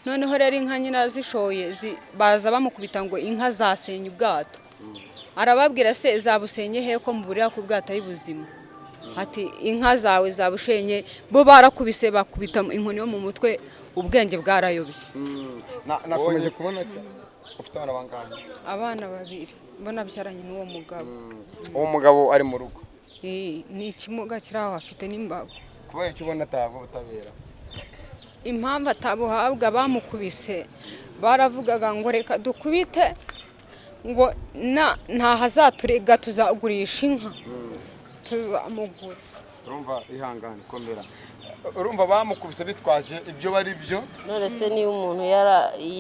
Noneho rero inka nyine zishoye, baza bamukubita ngo inka zasenye ubwato. Arababwira: "Se zabusenye he ko muburira ku bwato ari buzima?" Ati: "Inka zawe zabushenye." Bo barakubise, bakubita inkoni yo mu mutwe, ubwenge bwarayobye. Nakomeje kubona ufite abana bangahe? Abana babiri mbona byaranye n'uwo mugabo. Uwo mugabo ari mu rugo? Ni ikimuga kiri aho, afite n'imbago. Kubera icyo ubona atahabwa ubutabera? Impamvu atabuhabwa, bamukubise baravugaga ngo reka dukubite, ngo ntahazaturega, tuzagurisha inka tuzamugura. Urumva, ihangane, komera. Urumva bamukubise bitwaje ibyo bari byo. None se niba umuntu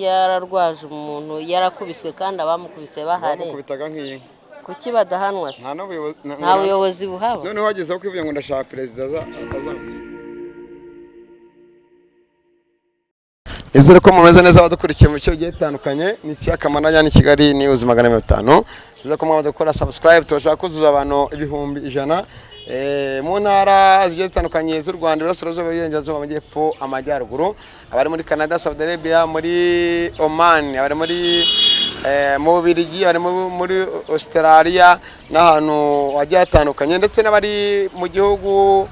yararwaje umuntu, yarakubiswe kandi abamukubise bahari, bamukubitaga nk'inka, kuki badahanwa se? Nta n'ubuyobozi. Nta buyobozi buhaba. Noneho wagezeho kwivuga ngo ndashaka perezida azaza. Izere ko mumeze neza, abadukurikiye mu bice bigiye bitandukanye. Ni Siyaka Mananya, ni Kigali News 450. Tuza ko mwamaze gukora subscribe, turashaka kuzuza abantu 100,000 mu ntara zigiye zitandukanye z'u Rwanda: Iburasirazuba, Iburengerazuba, Amajyepfo, Amajyaruguru. Abari muri Canada, Saudi Arabia, muri Oman, abari muri mu Bubiligi, abari muri Australia n'ahantu hagiye hatandukanye, ndetse n'abari mu gihugu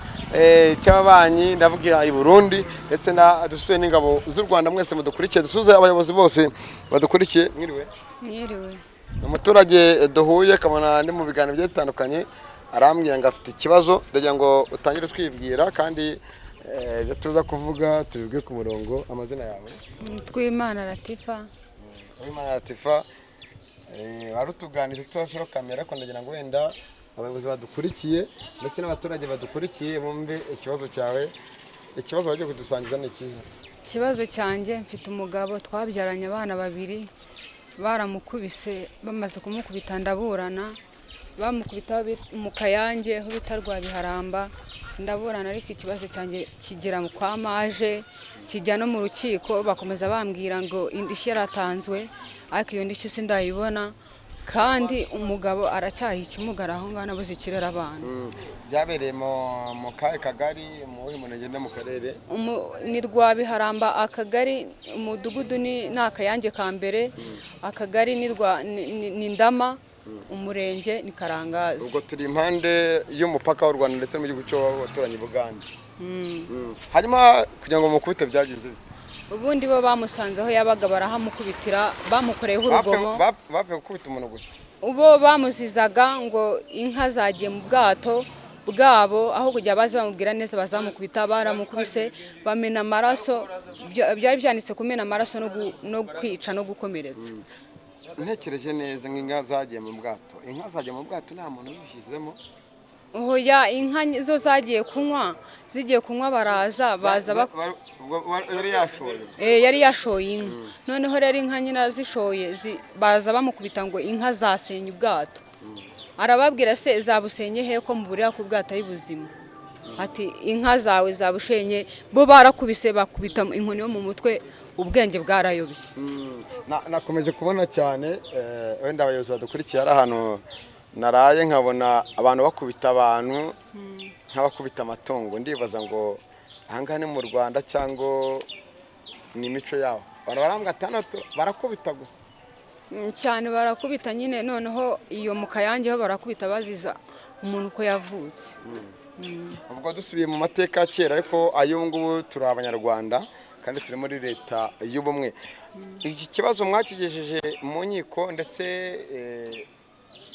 cy'ababanyi, ndavugira i Burundi, ndetse na dusuye n'ingabo z'u Rwanda. Mwese mudukurikiye, dusuze abayobozi bose badukurikiye. Mwiriwe? Mwiriwe. Ni umuturage duhuye, akabona ndi mu biganiro bigiye bitandukanye, arambwira ngo afite ikibazo. Ndagira ngo utangire twibwira, kandi ibyo tuza kuvuga tubivuge ku murongo. Amazina yawe? Twimana Latifa. Uwimana Latifa, wari utuganije tutashyiraho kamera, ariko ndagira ngo wenda abayobozi badukurikiye ndetse n'abaturage badukurikiye bumve ikibazo cyawe. Ikibazo bagiye kudusangiza ni ikihe? Ikibazo cyanjye, mfite umugabo twabyaranye abana babiri. Baramukubise, bamaze kumukubita ndaburana, bamukubita aho mu Kayange, aho bita Rwabiharamba. Ndaburana, ariko ikibazo cyanjye kigera kwa maje, kijya no mu rukiko, bakomeza bambwira ngo indishyi yaratanzwe, ariko iyo ndishyi sindayibona, kandi umugabo aracyari ikimugara aho ngaho, nabuze ikirera abana. Byabereye mu kahe kagari, mu wuhe murenge no mu karere? Ni Rwabiharamba, akagari, umudugudu ni Akayange ka mbere, akagari ni Ndama, umurenge ni Karangazi. Ubwo turi impande y'umupaka w'u Rwanda ndetse no mu gihugu cy'abaturanyi, Bugande. Hanyuma kugira ngo mukubite byagenze bite? Ubundi bo bamusanze aho yabaga, barahamukubitira, bamukoreyeho urugomo. Bapfe gukubita umuntu gusa? Ubo bamuzizaga ngo inka zagiye mu bwato bwabo. Aho kujya baza bamubwira neza, bazamukubita. Baramukubise bamena amaraso. Byari byanditse kumena amaraso no kwica no gukomeretsa. Ntekereje neza, nk'inka zagiye mu bwato, inka zagiye mu bwato nta muntu uzishyizemo? Oya, inka zo zagiye kunywa, zigiye kunywa baraza baza Yari yashoye? Yari yashoye inka. Noneho rero inka nyine zishoye, baza bamukubita ngo inka zasenye ubwato. Arababwira: "Se zabusenye he ko muburira ku bwato ari buzima?" Ati: "Inka zawe zabushenye." Bo barakubise, bakubita inkoni yo mu mutwe, ubwenge bwarayobye. Nakomeje kubona cyane, wenda abayobozi badukurikiye, ari ahantu naraye nkabona abantu bakubita abantu nk'abakubita amatungo. Ndibaza ngo ahangaha ni mu Rwanda cyangwa ni imico yabo? Abantu barambwira ati hano barakubita gusa. Cyane, barakubita nyine. Noneho iyo mu Kayange ho barakubita baziza umuntu uko yavutse. Ubwo dusubiye mu mateka ya kera, ariko ay'ubu ngubu turi Abanyarwanda kandi turi muri Leta y'Ubumwe. Iki kibazo mwakigejeje mu nkiko, ndetse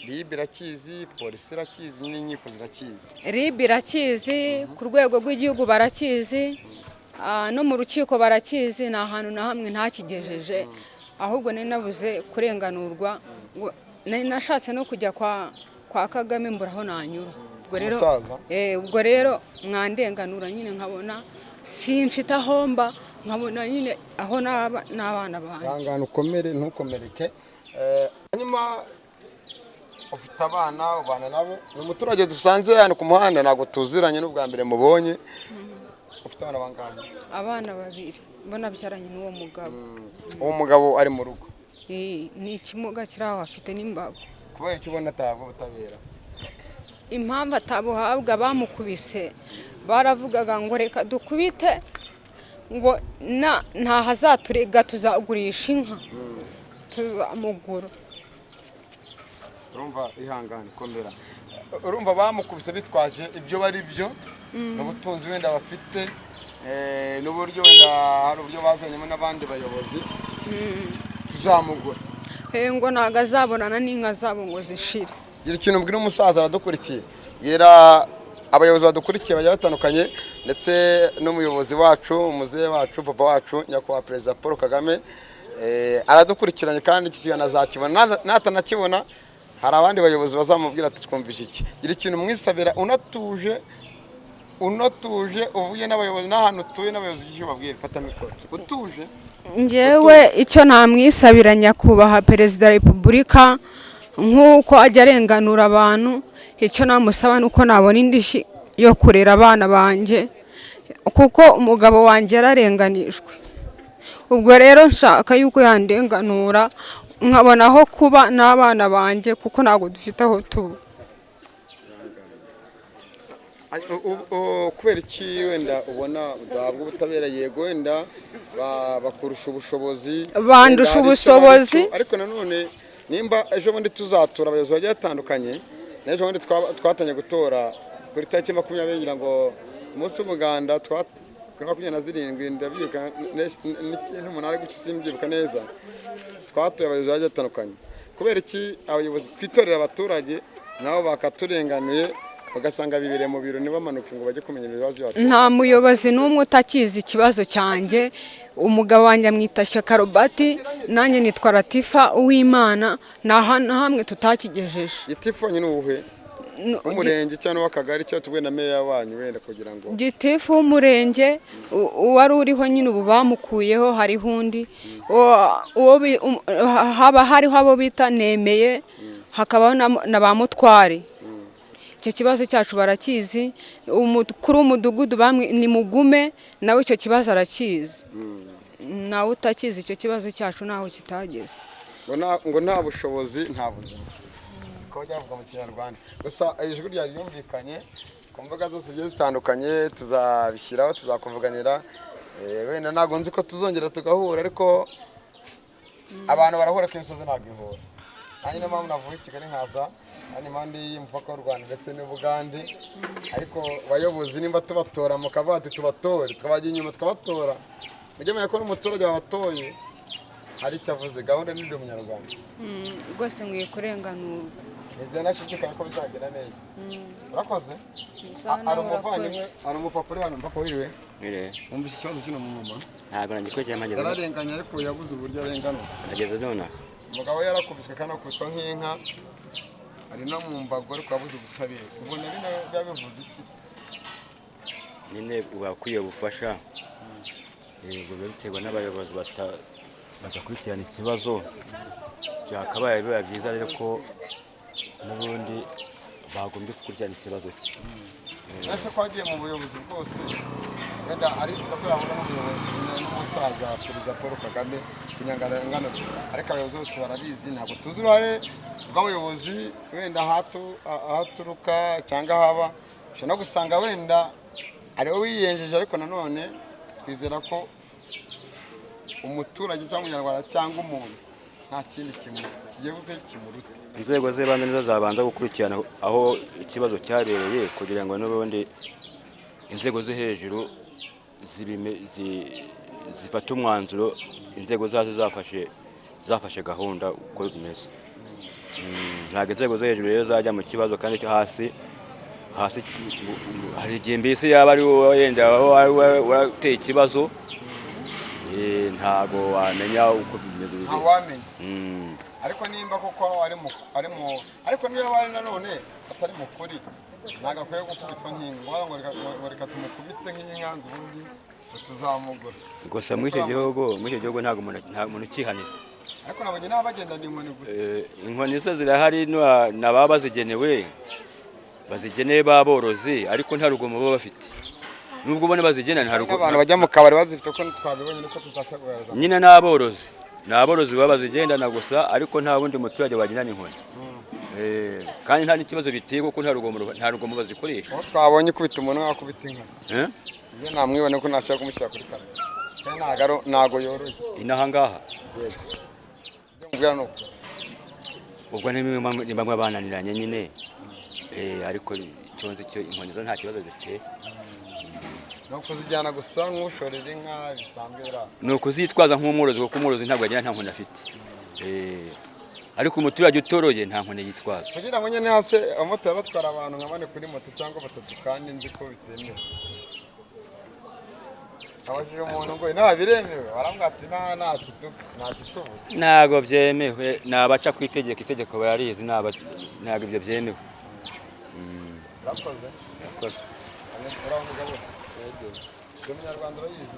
RIB irakizi, polisi irakizi, n'inkiko zirakizi? RIB irakizi, ku rwego rw'igihugu barakizi, no mu rukiko barakizi. Ni ahantu na hamwe ntakigejeje, ahubwo nari nabuze kurenganurwa. Ngo nari nashatse no kujya kwa Kagame, mbura aho nanyura. Ubwo rero Umusaza? Ubwo rero mwandenganura nyine, nkabona simfite aho mba, nkabona nyine aho naba n'abana banjye. Ihangane, ukomere, ntukomereke. Hanyuma ufite abana, ubana nabo? Ni umuturage dusanze hano ku muhanda, ntabwo tuziranye, n'ubwa mbere mubonye. Ufite abana bangahe? Abana babiri mbona byaranye n'uwo mugabo. Uwo mugabo ari mu rugo? Ni ikimuga kiri aho, afite n'imbago. Kubera icyo ubona atahabwa ubutabera? Impamvu atabuhabwa, bamukubise baravugaga ngo reka dukubite, Ngo ntahazaturega tuzagurisha inka tuzamugura. Urumva, ihangane, komera. Urumva bamukubise bitwaje ibyo bari byo n'ubutunzi wenda bafite, n'uburyo wenda hari uburyo bazanyemo n'abandi bayobozi, tuzamugura. Ngo ntabwo azabonana n'inka zabo ngo zishire. Gira ikintu ubwira umusaza aradukurikiye, bwira abayobozi badukurikiye bagiye batandukanye, ndetse n'umuyobozi wacu, umuzehe wacu, papa wacu, nyakubahwa Perezida Paul Kagame. Aradukurikiranye kandi iki kiganiro azakibona. Natanakibona hari abandi bayobozi bazamubwira ati twumvishe iki. Gira ikintu mwisabira unatuje, unatuje, uvuge n'abayobozi n'ahantu utuye n'abayobozi icyo ubabwira. Fata mikoro utuje. Njyewe icyo namwisabira nyakubahwa Perezida wa Repubulika, nk'uko ajya arenganura abantu, icyo namusaba ni uko nabona indishyi yo kurera abana banjye, kuko umugabo wanjye yararenganijwe. Ubwo rero nshaka yuko yandenganura nkabona aho kuba n'abana banjye, kuko ntabwo dufite aho tuba. Kubera iki wenda ubona udahabwa ubutabera? Yego, wenda bakurusha ubushobozi. Bandusha wenda hari icyo ubushobozi. baricyo, ariko nanone nimba ejo bundi tuzatora abayobozi bagiye batandukanye, n'ejo bundi twatangiye gutora kuri tariki 20, ngira ngo umunsi w'umuganda, kuri 27, ndabyibuka, n'umunani gutyo, simbyibuka neza, twatoye abayobozi bagiye batandukanye. Kubera iki abayobozi twitorera abaturage nabo bakaturenganuye, bagasanga bibereye mu biro, ntibamanuke ngo bajye kumenya ibibazo byacu? Nta muyobozi n'umwe utakizi ikibazo cyanjye. Umugabo wanjye amwita Shyaka Robert, nanjye nitwa Latifa Uwimana. Nta hantu na hamwe tutakigejeje. Gitifu wanyu ni uwuhe? W'umurenge cyangwa w'akagari, cyangwa tuvuge na meya wanyu wenda, kugira ngo Gitifu w'umurenge uwari uriho nyine ubu bamukuyeho, hariho undi. Haba hariho abo bita Nemeye, hakabaho na ba Mutware. Icyo kibazo cyacu barakizi. Umukuru w'umudugudu ni Mugume, nawe icyo kibazo arakizi. Nawe utakizi icyo kibazo cyacu naho kitageze. Ngo nta bushobozi nta buzima, ko byavuga mu Kinyarwanda. Gusa ijwi ryari ryumvikanye ku mbuga zose zigiye zitandukanye, tuzabishyiraho, tuzakuvuganira. Wenda ntabwo nzi ko tuzongera tugahura, ariko abantu barahura ko imisozi ntabwo ihura. Nanjye niyo mpamvu navuye i Kigali nkaza hano impande y'umupaka w'u Rwanda ndetse n'Ubugande. Ariko bayobozi, nimba tubatora mukavuga ati tubatore, tukabajya inyuma tukabatora, mujye menya ko n'umuturage wabatoye hari icyo avuze. Gahunda ni Ndi Umunyarwanda. Rwose nkwiye kurenganurwa. Nizeye nashidikanya ko bizagenda neza. Urakoze. Sawa, Hari nawe umuvandimwe, urakoze. hari umupapa uri hano. Mpapa, wiriwe? Mwiriwe. Wumvise ikibazo kino mumama? Ntabwo nagikurikiye mpageze. Yararenganye ariko yabuze uburyo arenganura. Nageze nonaha. Umugabo we yarakubiswe kandi akubitwa nk'inka, ari no mu mbago, ariko yabuze ubutabera. Ubona bino biba bivuze iki? Nyine uba akwiye ubufasha. Yego, biba biterwa n'abayobozi badakurikirana ikibazo. Byakabaye biba byiza rero ko n'ubundi bagombye gukurikirana ikibazo cye. Ese ko wagiye mu buyobozi bwose, wenda arifuza ko yahura n'umuyobozi, n'umusaza Perezida Paul Kagame kugira ngo arenganurwe, ariko abayobozi bose barabizi. Ntabwo tuzi uruhare rw'abayobozi wenda aho aturuka cyangwa ahaba, ushobora no gusanga wenda ariwe wiyenjeje, ariko nanone twizera ko umuturage cyangwa Umunyarwanda cyangwa umuntu nta kindi kigiye kimuruta. Inzego z'ibanze nizo zabanza gukurikirana aho ikibazo cyabereye, kugira ngo n'ubundi inzego zo hejuru zifate umwanzuro, inzego zazo zafashe gahunda uko bimeze. Ntabwo inzego zo hejuru rero zajya mu kibazo kandi cyo hasi hasi hari igihe mbese yaba ari wowe wenda waba warateye ikibazo, ntabwo wamenya uko bimeze. Ntawamenya. Ariko nimba koko ari mu ariko niba ari nanone atari mukuri, ntabwo akwiye gukubitwa nk'inka ngo reka tumukubite nk'inka, ngo ubundi ngo tuzamugura. Gusa muri icyo gihugu ntabwo nta muntu ukihanira. Ariko nabonye n'abagendana inkoni gusa. Inkoni ze zirahari n'ababa bazigenewe, bazigeneye b'aborozi, ariko nta rugomo baba bafite nubwo ubona bazigena, nta Hari rugomo. n'abantu bajya mu kabari bazifite, ko twabibonye niko tutasha kugaragaza. Nyine n'aborozi baba bazigendana gusa, ariko nta wundi muturage wagendana inkoni. Kandi nta n'ikibazo biteye, kuko nta rugomo bazikoresha. Aho twabonye ukubita umuntu akubita inka se? Eh? Njye namwibone ko ntashaka kumushyira kuri kamera. Kandi ntago yoroye Inaha ngaha? Yego, ibyo mubwira ni ukuri. Ubwo ni bamwe bananiranye nyine. Ariko icyo nzi cyo, inkoni zo nta kibazo ziteye. Ni ukuzijyana gusa nk'ushorera inka bisanzwe biri aho. Ni ukuzitwaza nk'umworozi, kuko umworozi ntabwo agira nta nkoni afite. Ariko umuturage utoroye nta nkoni yitwaza. Kugira ngo nyine hasi abamotari batwara abantu nka bane kuri moto cyangwa batatu, kandi nzi ko bitemewe. Abajije umuntu ngo nta biremewe, barambwira ati nta kitubuza. Ntabwo byemewe, ni abaca ku itegeko, itegeko bararizi, ntabwo ibyo byemewe. Urakoze. Murakoze. Uraho mugabo, ndi umunyarwanda, urayizi?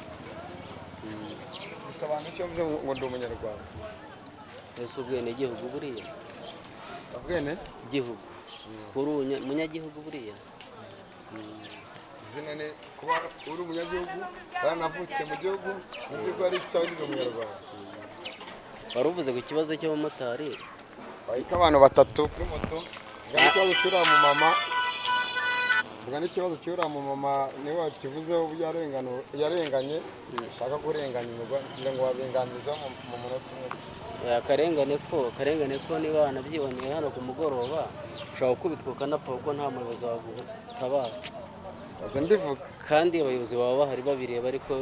Bisobanura icyo mvuze ngo ndi umunyarwanda? Ese ubwenegihugu buriya? Ubwene Gihugu, uri umunyagihugu buriya? Izina ni kuba uri umunyagihugu, waranavukiye mu gihugu, n'igihugu ari icyawe, ndi umunyarwanda. Wari uvuze ku kibazo cy'abamotari. Bahita abantu batatu kuri moto. Vuga n'ikibazo cy'uriya mu mama, vuga n'ikibazo cy'uriya mu mama, niwe wakivuzeho uburyo yarenganye, ushaka kurenganyurwa, kugira ngo wabenganizeho mu munota umwe gusa. Akarengane ko niba wanabyiboneye hano ku mugoroba, ushobora gukubitwa ukanapfa kuko nta muyobozi wagutabara. Baze mbivuga. Kandi abayobozi baba bahari babireba, ariko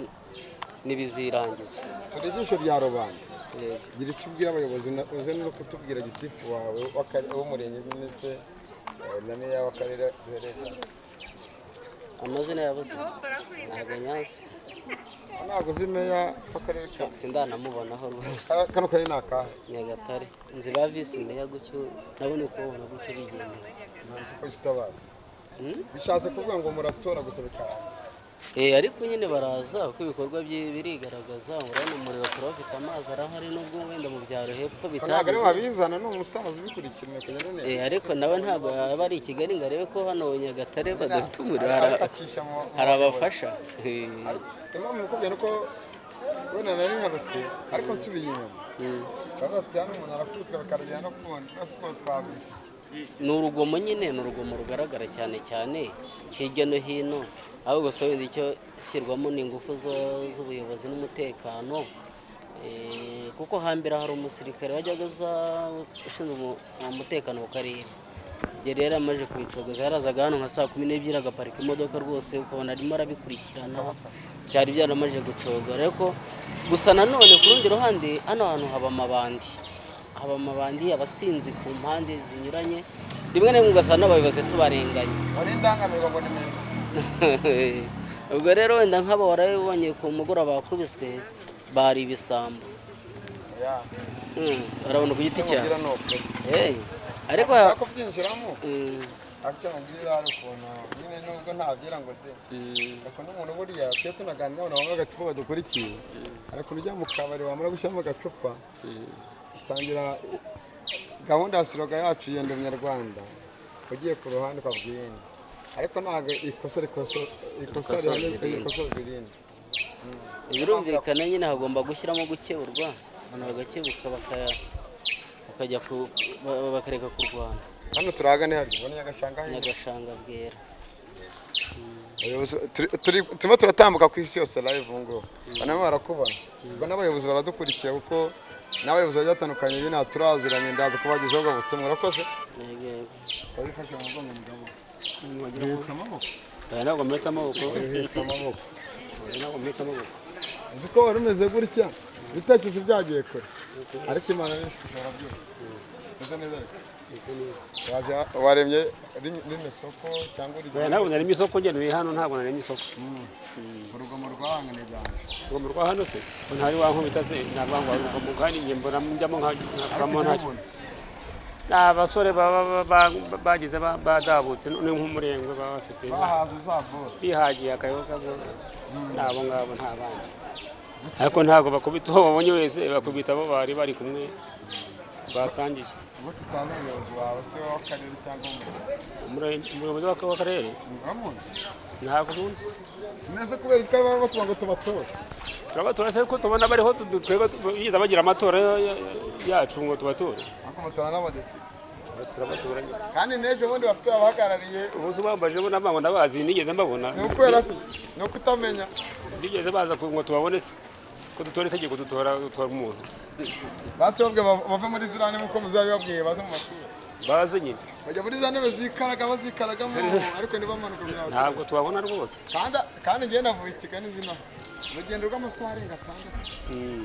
ntibizirangiza. Turi ijisho rya rubanda. Yego. Gira icyo ubwira abayobozi, uze no kutubwira gitifu wawe w'umurenge ndetse na meya w'akarere duherereye. Amazina yabo se ntabwo nyazi. Ntabwo uzi meya w'akarere ka Sindanamubonaho rwose. Kano karere ni akahe? Nyagatare. Nzi ba visi meya gutyo, nabo ni ukubabona gutyo bigendera. Nzi ko kitabazi. Bishatse kuvuga ngo muratora gusa bikarangira. Ariko nyine baraza kuko ibikorwa birigaragaza. Urabona umuriro turawufite, amazi arahari, nubwo wenda mu byaro hepfo Ko ntabwo ari bitageze. wabizana, ni umusaza ubikurikirana kugenda neza. Ariko nawe ntabwo yaba ari i Kigali ngo arebe ko hano Nyagatare badafite umuriro. Akacisha mu Hari abafasha. Impamvu mukubwiye ni uko wenda nari nkarutse, ariko nsubiye inyuma bavuga ati hano umuntu arakubitwa bikaragera no kubona rwose ko twabyita iki? Ni urugomo nyine, ni urugomo rugaragara cyane cyane hirya no hino, ahubwo gusa wenda icyo shyirwamo ni ingufu z'ubuyobozi n'umutekano. Kuko hambere hari umusirikare wajyaga aza ushinzwe umutekano mu karere, yari yaramaze kubicogoza. Yarazaga hano nka saa 12 agaparika imodoka rwose, ukabona arimo arabikurikirana, byari byaramaze gucogora. Ariko gusa nanone ku rundi ruhande, hano hantu haba amabandi, haba amabandi, abasinzi ku mpande zinyuranye, rimwe na rimwe ugasanga n'abayobozi tubarenganya. Wari indangamirwa ngo ni meza. Ubwo rero wenda nk'abo warabibonye ku mugoroba bakubiswe bari ibisambo. Ya. Barabona ku giti Icyo cyawe. mubwira ni ukuri. Hey, ariko Ushaka kubyinjiramo, ariko icyo mubwira hari ukuntu nyine nubwo ntabyira ngo de, ariko n'umuntu buriya tuye tunaganira n'abantu banywa agacupa badukurikiye, ariko ujya mu kabari wamara gushyiramo agacupa utangira gahunda ya slogan yacu yenda umunyarwanda, ugiye ku ruhande ukavuga iyindi, ariko ntabwo ikosa ikosa Ikosa irindi irindi. Ikosa irindi. Birumvikana nyine hagomba gushyiramo gukeburwa, abantu bagakebuka, bakajya bakareka kurwana. Hano turahagana harya ubona Nyagashanga hino. Nyagashanga bwera. Abayobozi turimo turatambuka ku isi yose live ubu ngubu, banamwe barakubona, ubwo n'abayobozi baradukurikira, kuko n'abayobozi bagiye batandukanye bino turaziranye, ndaza kubagezaho ubwo butumwa. Urakoze. Yego, yego. Wabifashe mu mugongo mugabo, uhetse amaboko. Oya, ntabwo mpetse amaboko. Uhetse amaboko. Oya, ntabwo mpetse amaboko. Uzi ko wari umeze gutya, ibitekerezo byagiye kure, ariko Imana ni ishobora byose. Umeze neza, ariko waje waremye rino soko cyangwa Oya, uri ntabwo naremye isoko, ngenuye hano ntabwo naremye isoko. Urugomo rwahangane ryanje. Urugomo rwa hano se ko ntari wankubita se, ntabwo ngo ari urugomo, kandi njye mbona njyamo nkakuramo ntacyo. Ni abasore baba bagize badabutse, ni nk'umurengwe baba bafite. Bahaze za boro. Bihagiye akayoga, ni abo ngabo, nta bandi. Ariko ntabwo bakubita uwo babonye wese, bakubita abo bari bari kumwe basangiye. Ubwo tutazi umuyobozi wawe se w'akarere cyangwa w'umurenge? Umuyobozi w'akarere. Uramuzi? Ntabwo muzi. Neza, kubera ko baba batuma ngo tubatore. Turabatora se ko tubona bariho, twebwe bigeze bagira amatora yacu ngo tubatore? Ariko mutora n'abadepite. Turabaturanye. Kandi n'ejo bundi bafite abahagarariye. Ubu se ubambaje bo nabwo ndabazi, nigeze mbabona? Ni ukwera se ni uko utamenya? Nigeze baza ngo tubabone se? Ko dutora itegeko, dutora umuntu. Basi babwe bave muri ziriya ntebe uko muzabibabwiye, baze mu matora. Baze nyine. Bajya muri za ntebe zikaraga bazikaragamo, ariko ntibamanuke kugira ngo Ntabwo tubabona rwose. Kandi njyewe navuye i Kigali nzino urugendo rw'amasaha arenga 6.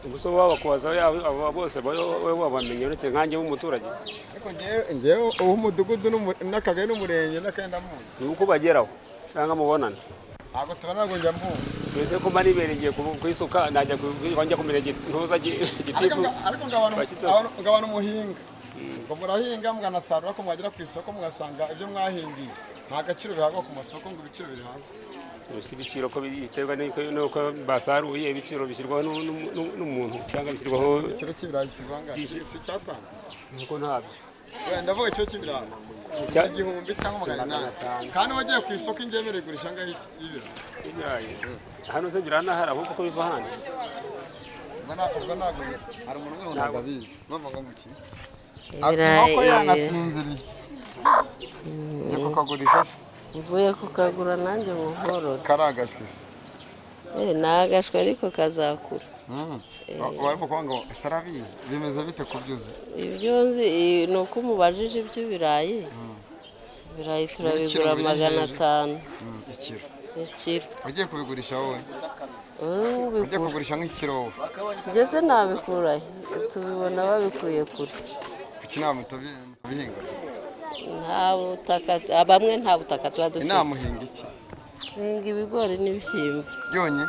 Ubwo se wabakubaza abo bose wowe wabamenya uretse nkanjye w'umuturage? Ariko njyewe uw'umudugudu n'akagari n'umurenge n'akagari ndamuzi. Ni uko bageraho cyangwa mubonana? Ntabwo tubona, ntabwo njya mbumva. Mbese ko mba nibereye ku isuka, najya njya kumenya ntuza gitifu. Ariko ngo abantu muhinga, ngo murahinga mukanasarura, ko mwagera ku isoko mugasanga ibyo mwahingiye nta gaciro bihabwa ku masoko, ngo ibiciro biri hasi. Si ibiciro ko biterwa n'uko basaruye, ibiciro bishyirwaho n'umuntu cyangwa bishyirwaho? Ikiro cy'ibirayi kivanga si icyatanu? Nuko ntabyo. Wenda ndavuga ikiro cy'ibirayi 1000 cyangwa 800, kandi wagiye ku isoko ingemere igurisha angahe y'ibirayi? Ibirayi hano se biranahari ahubwo ko biva ahandi. Ubwo ntabwo hari umuntu umwe ntabwo abizi bavuga ngo iki afite inkoko yanasinziriye. Ngiye kukagurisha se? Mvuye kukagura nanjye muhororo. Karagashwe se? Ni agashwe ariko kazakura. Wari kuvuga ngo ese arabizi, bimeze bite ku byo uzi? Ibyo nzi ni uko umubajije iby'ibirayi. Ibirayi turabigura 500. Ikiro? Ikiro. Ugiye kubigurisha wowe? Ugiye kugurisha nk'ikiro wowe? Njye se nabikurahe? Tubibona babikuye kure. Kuki nta mutabihinga? Nta butaka, bamwe nta butaka tuba dufite. Inama uhinga iki? Duhinga ibigori n'ibishyimbo. Byonyine?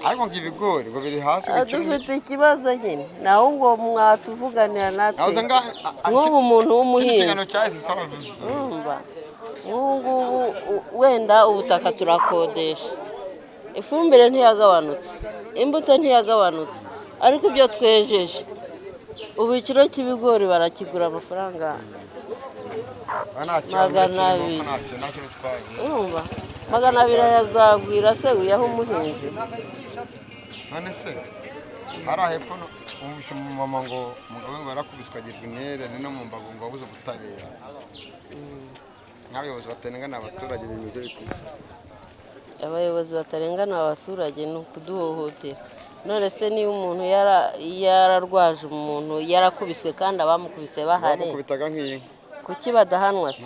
Ariko ngo ibigori ngo biri hasi. Dufite ikibazo nyine, naho ngo mwatuvuganira natwe. Nk'ubu umuntu w'umuhinzi urumva nk'ubu ngubu wenda ubutaka turakodesha, ifumbire ntiyagabanutse, imbuto ntiyagabanutse, ariko ibyo twejeje ubu ikiro cy'ibigori barakigura amafaranga 200. Urumva 200 yazagwira se uyaha umuhinzi? None se hari hepfo wumvishe umumama ngo umugabo we ngo yarakubiswe agirwa intere, ni no mu mbago ngo wabuze ubutabera. Nk'abayobozi batarengana abaturage bimeze bite? Abayobozi batarengana abaturage ni ukuduhohotera. None se niba umuntu yararwaje umuntu yarakubiswe kandi abamukubise bahari, bamukubitaga nk'inka, kuki badahanwa se?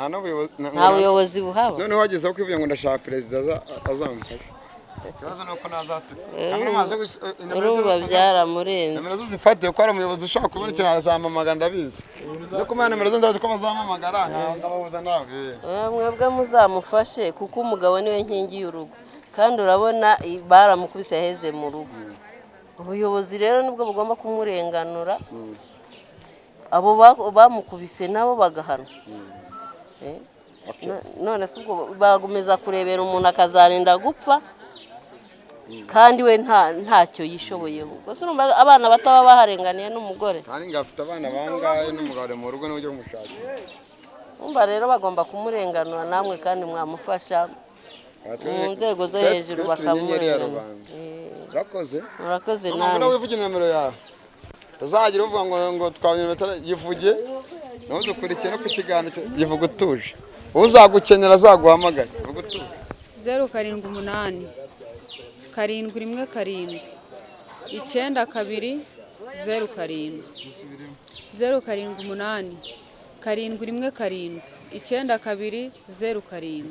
Nta buyobozi buhaba. Noneho wagezeho kwivuga ngo ndashaka perezida azamufasha. Ikibazo ni uko ntazatu Urumva byaramurenze. Nomero zo zifate, ko hari umuyobozi ushaka kubona ikintu azampamagara, ndabizi. Zo kumenya nomero zo ndazi ko bazampamagara nkabahuza nawe. Mwebwe muzamufashe kuko umugabo niwe nkingi y'urugo, kandi urabona baramukubise yaheze mu rugo. Ubuyobozi rero nibwo bugomba kumurenganura, abo bamukubise nabo bagahanwa. None se ubwo bagomeza kurebera umuntu akazarinda gupfa kandi we ntacyo yishoboyeho? Ubwo se urumva abana bataba baharenganiye n'umugore? Kandi ngo afite abana bangahe n'umugabo mu rugo niwe ujya kumushakira. Urumva rero bagomba kumurenganura namwe, kandi mwamufasha mu nzego zo hejuru bakamurenganura. Urakoze. Murakoze namwe. Nawe wivuge nomero yawe, utazagira uvuga ngo twabonye yivuge, nawe dukurikiye no ku kiganiro yivuga utuje. Uzagukenera azaguhamagare, vuga utuje. 078 717 92 07. 078 717 92 07.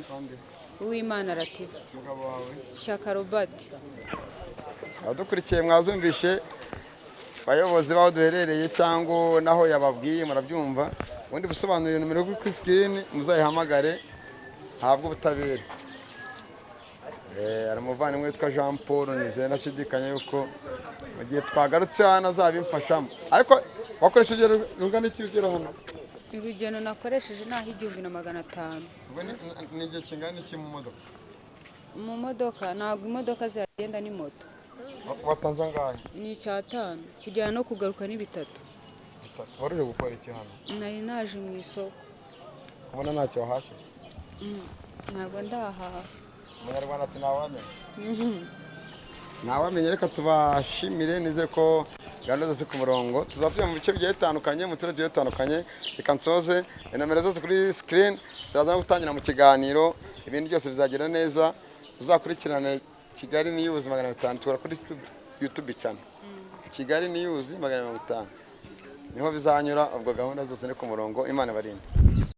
Uwimana Latifa. Umugabo wawe? Shyaka Robert. Abadukurikiye mwazumvishe bayobozi baho duherereye cyangwa naho yababwiye murabyumva. Ubundi busobanuriye nomero kuri screen muzayihamagare ntabwo ubutabera. Hari umuvandimwe witwa Jean Paul Nizera, ndashidikanya yuko mu gihe twagarutse hano azabimfashamo. Ariko wakoresheje urugero rungana iki ugera hano? Urugendo nakoresheje naho 1500. Ubwo ni igihe kingana iki mu modoka? Mu modoka ntabwo imodoka zihagenda, ni moto. Watanze angahe? Ni 5,000 kugera no kugaruka ni 3. Wari uje gukora iki hano? Nari naje mu isoko. Kubona ntacyo wahashize? Ntabwo ndahaha. Umunyarwanda ati ntawamenya. Ntawamenya, reka tubashimire, nize ko Gahunda zose ku murongo, tuzaba tujya mu bice bigiye bitandukanye, mu turere tugiye dutandukanye. Reka nsoze, inomero zose kuri screen ziraza no gutangira mu kiganiro, ibintu byose bizagenda neza. Uzakurikirane Kigali News 500, tukora kuri YouTube channel Kigali News 500, niho bizanyura. Ubwo gahunda zose ni ku murongo. Imana ibarinde.